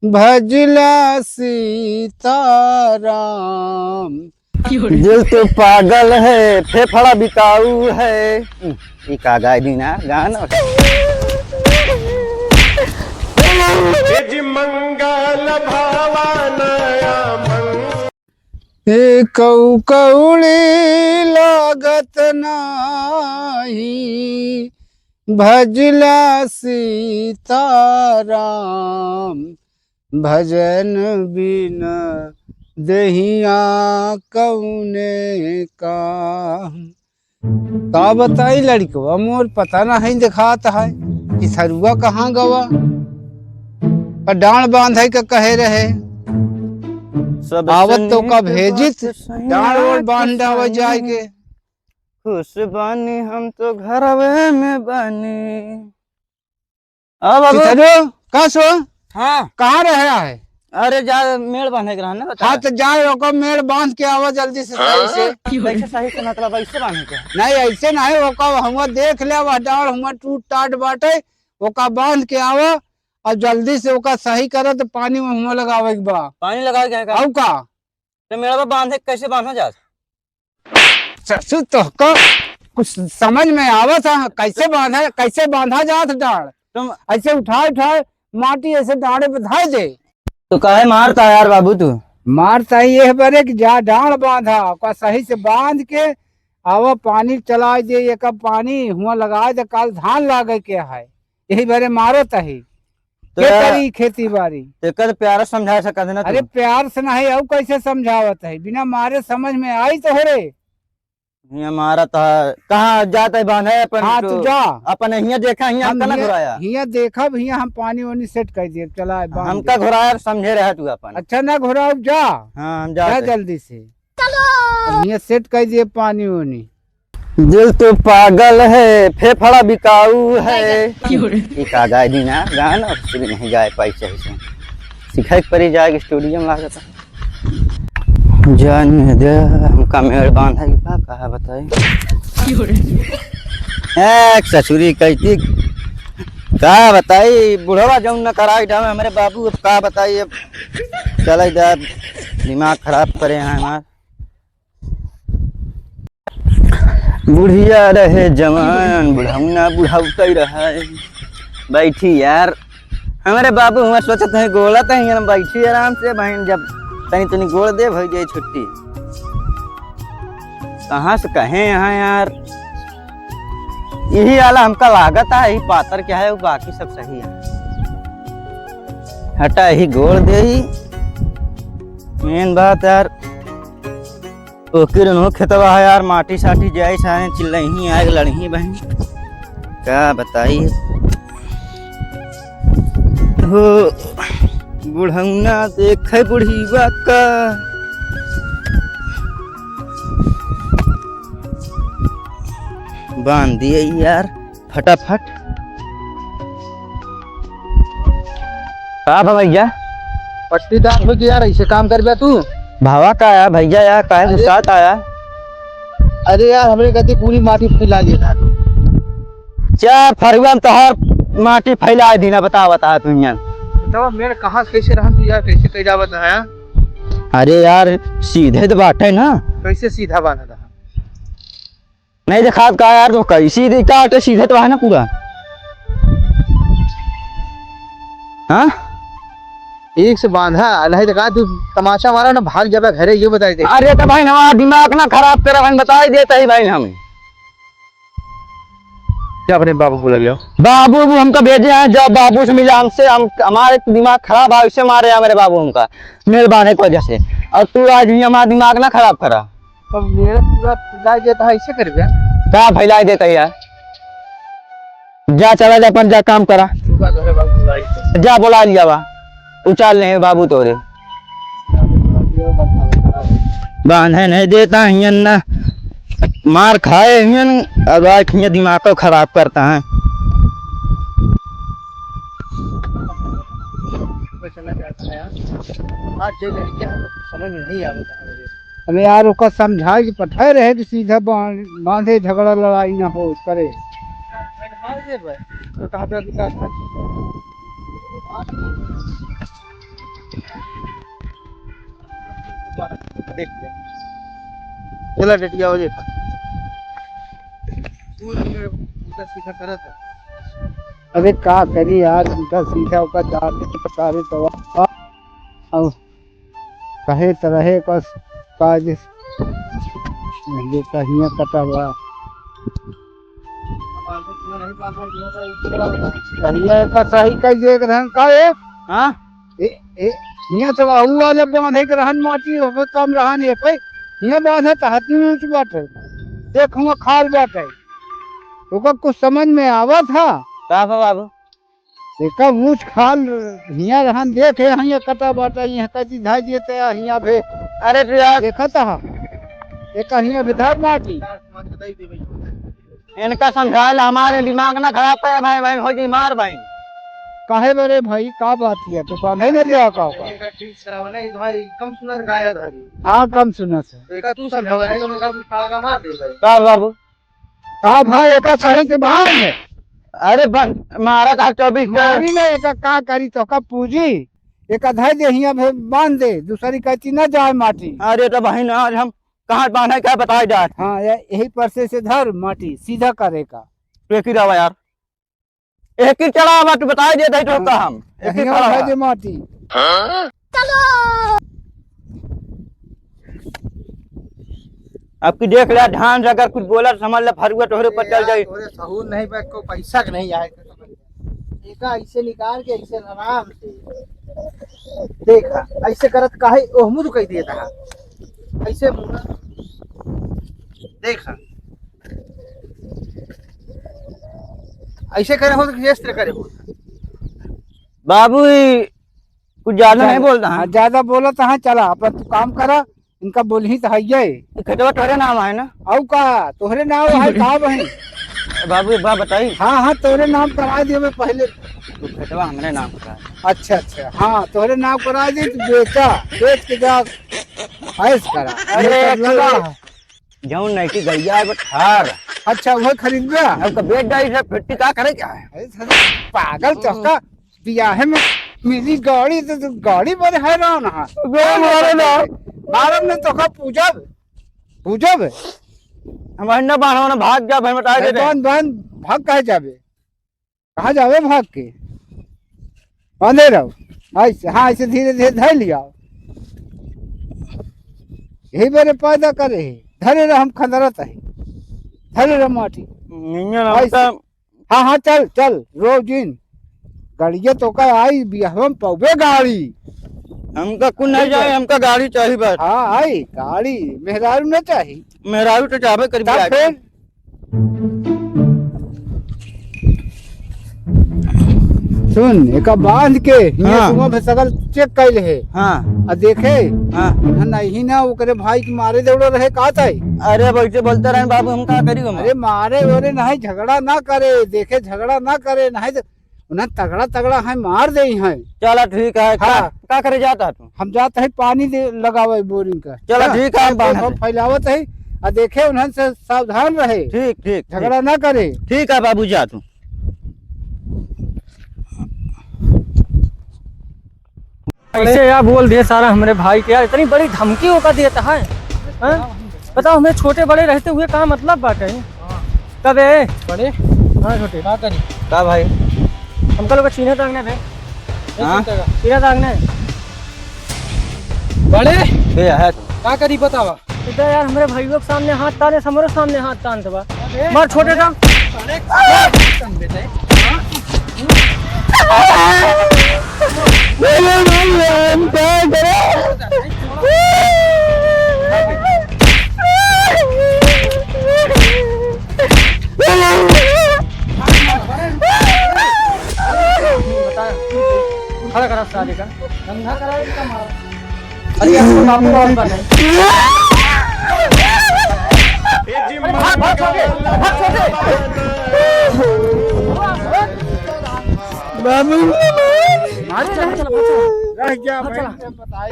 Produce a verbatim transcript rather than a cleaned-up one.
भजला सीताराम। दिल तो पागल है, फेफड़ा बिकाऊ है। ई का गाय दीना गाना। ए जी मंगल भवानया मंग- ए कौ कौड़ी लागत नाही, भजला सीताराम। भजन बिन देहिया कौने काम। का बताई लड़कवा मोर, पता नहीं देखात है कि सरुआ कहाँ गवा। पर डाँड़ बाँधे का कहे रहे, सब आवत तो का भेजित, डाँड़ ओढ़ बाँध डावा जाए के। खुश बानी हम तो घरवे में बानी। हाँ बाबू। चिथरू, का सो? हाँ। कहाँ रह रहा है? अरे जा मेड़ बाँधे के रहन ना बता। हाँ तो जाए ओकर मेड़ बाँध के आवा जल्दी से सही से। कैसे सही से मतलब ऐसे बाँधे के? नहीं ऐसे नहीं, ओकर हुआ देख ले, वह डाँड़ हुआ टूट टाट बाटे, ओका बाँध के आवा और जल्दी से ओका सही करे तो पानी में हुआ लगावे के बा। पानी लगावे के है का? अउ का? तो मेड़वा बाँधे कैसे बाँधा जात? ससुर तोहको कुछ समझ में आवत है, कैसे बाँधा, कैसे बाँधा जात डाँड़? तुम ऐसे उठाए उठाए माटी ऐसे डाँड़े पे धर दे। तो काहे मारता यार बाबू तू? मारता ही यह बरे कि जा डाँड़ बाँधा, ओका सही से बाँध के आवा पानी चलाए दे, एक पानी हुआ लगाए दे, काल धान लागे के है। यही बरे मारत ही। तो के यार, करी खेती बाड़ी? तो एकर प्यार से समझा सकत है ना अरे तू? प्यार से नहीं, अउ कैसे समझावत है? बिना मारे समझ में आई तो हो रे। हियाँ मारत है, कहाँ जात है बाँधे अपन हाँ, तो तू जा। अपन हियाँ देखा, हियाँ हम हमका ना हियाँ, घुराया। हियाँ देखब, हियाँ हम पानी वानी सेट कर दिए, चला है, बाँध हमका दे। घुराया, समझे रहे तू अपन। अच्छा ना घुराओ, जा। हाँ, हम जा जाते। जल्दी से। अब हियाँ सेट कर दिए पानी वानी। दिल तो पागल है, फेफड़ा बिकाऊ है। क्यों रे? ई का गाय दीना गाना, कुछ भी नहीं गाय पाई सही से। सिखाई के परी जाए स्टूडियो में लागत। जान दे, हमका मेड़ बाँधे के बा, कहा बताई। क्यों रे? ए, ससुरी कहती, का बताई, बुढ़वा जौन न कराई डावे हमरे बाबू, अब का बताई, अब चले जा, दिमाग खराब करे हैं हमार। बुढ़िया रहे जवान, बुढ़ौना बुढ़ौते रहे। बैठी यार, हमरे बाबू हुआ सोचत हैं, गोलत हैं, यहाँ बैठी आराम से, बहन जब तनी तनी गोल दे, भई जाए छुट्टी। कहाँ से कहे यहाँ यार, यही आला हमका लागत है, यही पातर क्या है, वो बाकी सब सही है। हटा, यही गोल दे ही, मेन बात यार। ओके रनो खेतवा है यार, माटी साटी जाए सारे चिल्लही आए लड़ही बहन। का बताई हो बुढ़ौना देखे बुढ़ीवा का। बाँध दिए यार। फटाफट। का बा भैया? पट्टीदार हो गया यार, ऐसे काम करबे तू? भावा का आया भैया यार, काहे अरे गुस्सात आया? अरे यार, हमरे गति पूरी माटी फैला दिया था। चार फरुआ में तोहार माटी फैला दीना, बता, बता तू यार। बताओ, मेड़ कहाँ से कैसे रहन तू यार, कैसे कैला बताया? अरे यार, सीधे तो बाटे ना। कैसे सीधा बांधा था? नहीं देखात का यार, तो कैसी दे, का आटे सीधे तो है ना पूरा। हाँ? ठीक से बांधा, नहीं तो का तू तमाचा मारा ना, भाग जाबे घरे, ये बताई दे। अरे तो भाई, हमारा दिमाग ना खराब करा भाई, बताई देता ही भाई हम। क्या अपने बाबू को लग जाओ? बाबू, वो हमका भेजे हैं, जब बाबू से मिला हमसे, हम, हमारे दिमाग खराब है, इससे मारे हैं मेरे बाबू हमका, मेरे बांधे की वजह से। और तू आज भी हमारा दिमाग ना खराब करा। अब मेरा पूरा फैला देता है, ऐसे कर गया। का फैला देता है यार? जा, चला जा, अपन जा, काम करा। जा, बोला लिया बा, उचाल नहीं बाबू तोरे। बांधे नहीं देता हियन ना, मार खाए हियन, और आज हियन दिमाग को खराब करता है। समझ में नहीं आता। अबे यार, ओका समझाए के पठाए रहे कि सीधा बां-, बांधे, झगड़ा लड़ाई ना हो करे। तो कहा था कि का-, देख ले। चला डटिया हो देखा। तू उल्टा सीधा करत है। अरे का करी यार, उल्टा सीधा ओकर जाते तो सारे तो अब कहे त रहे कस काज ये कहिया कटा बा। कहिया का सही कह दे रहन का ए? हाँ? ए, ए, हियाँ से वहू वाले बांधे के रहन माटी, होबे कम रहन ये पे। हियाँ बांधे त हाथी ऊँच बाटे। देख हुआँ खाल बाटे। ओकर कुछ समझ में आवत हा? का बा बाबू? एका ऊँच खाल हियाँ रहन देखे, हियाँ कटा बाटा, हियाँ कटी धाई देते, हियाँ भे अरे तो यार। देखत हा, एका हियाँ भे धर माटी। इनका समझाए ला, हमारे दिमाग ना खराब करे भाई, भाई हो जी मार भाई। काहे बरे भाई, का बात है? तो बांधे नहीं लिया का ओका? इनका ठीक करावा ना, ये तुम्हारी कम सुनत गाया धरी। हाँ, कम सुनत है। एका तू समझावा, नहीं तो उनका कुछ खाला का मार दे भाई। का बाबू? का भाई, एका सही से बांध। अरे बन, मारा का चौबीस का। मारी ना, एका का करी तो का पूजी? एका धर दे, हियाँ भे बांध दे, दूसरी कहती ना जाए माटी। अरे तो भाई ना, आज हम कहाँ बांधे का बताए जात। हाँ, ये, यही पर से, से धर माटी, सीधा करे का। तो एक ही रहा यार, एक ही चढ़ा बा, तू बताए देते ही तो हाँ। का हम। एक ही यहीं खड़ा उठा बा। दे माटी। अब की देख ले, धान से अगर कुछ बोला तो समझ ले, फरुआ तोहरे ऊपर चल जाई। तोरे सहूर नहीं बा, को पैसा के नहीं आए। एका ऐसे निकाल के ऐसे आराम से देखा, ऐसे करत काहे ओहमुद कह दिए था। ऐसे मुड़ा देखा, ऐसे करे हो तो gesture करे हो। बाबू, ई कुछ ज्यादा चल, नहीं बोलता है। हाँ, ज्यादा बोलत है, चला, अपन तू काम करा, इनका बोलही तो है ये। ई खेतवा तोहरे नाम है ना? अउ का, तोहरे नाम है, का बहिन? बाबू, एक बात बताई। हाँ, हाँ, तोहरे नाम करा दियो मैं पहले। तू खेतवा हमरे नाम करा। अच्छा, अच्छा, हाँ, तोहरे नाम करा दे, तू बेचा, बेच के जा, ऐश करा। अरे, ये सब तू लगा है। जौन नैकी गैया है, वो ठार। अच्छा, वह खरीद गया? अब का बेच जाई, सब फिर का करे क्या है? अरे, सर, पागल चौका। बियाहे में मिली गाड़ी तो तू गाड़ी बड़े हैरान हा। गाड़ी मारे ना। मारब ने तो का पूजब, पूजब। हम अंडा बांधो ना, भाग जा, भाई, बता दे दे। बांध, बांध, भाग काहे जाबे? कहाँ जाबे भाग के? बांधे रहो। ऐसे, हाँ, ऐसे धीरे धीरे धर लिया। यही मेरे पैदा करे है। धरे रह, हम खंदरत है। धरे रह माटी। नियन ऐसे। हमका हाँ, हाँ, चल, चल, रोजिन। गड़िया तो का आई, बियाहवा में पौबे गाड़ी। हमका कुछ नहीं ठीक है। जाए, हमका गाड़ी चाहिए बस। हाँ, आई, गाड़ी, मेहरारू न चाही। मेहरारू तो चाहबे करी तब बियाह। फिर? सुन, एका बांध के, हियाँ हाँ। सुबह में सगल check कइल है। हाँ। आ देखे, हाँ। उन्हन नहीं ना, ओकरे भाई के मारे दौड़ो रहे, का ताई? अरे, अब ऐसे बोलते रहे बाबू, हम का करी हम? अरे, मारे ओरे नहीं, झगड़ा ना करे, देखे, झगड़ा ना करे, नहीं तो उन्हें तगड़ा तगड़ा है मार दे हैं। चला ठीक है। हाँ। का, का करे जाता तू? हम जात है पानी दे लगावे boring का। चला हाँ, ठीक है, हम तो बांधत है। फैलावत है। आ देखे उन्हन से सावधान रहे। ठीक, ठीक, झगड़ा ठीक। ना करे। ठीक है बाबू, जा तू। ऐसे यार बोल दिए सारा हमरे भाई के यार, इतनी बड़ी धमकी ओका देता है, हैं? बताओ, हमें छोटे बड़े रहते हुए का मतलब बाटे? कबे? बड़े? हाँ, छोटे। का करी? का भाई? हमका लोग चीन्हे तांगने बे। हाँ? चीन्हे तांगने। बड़े? बे है। का करी बतावा? इधर यार, हमरे भाइयों के सामने हाथ ताने, हमरे सामने हाथ तानत बा। अरे, मार छोटे सा। अरे, अरे, खड़ा करा साले का। धंधा करा इनका मार। अरे यार, तो बाबू बहुत बन है। भाग, भाग, छोटे, भाग, छोटे। बाबू। मारे नहीं, चला, भाग, चला। रह गया भाग, भाई, चला। बताए।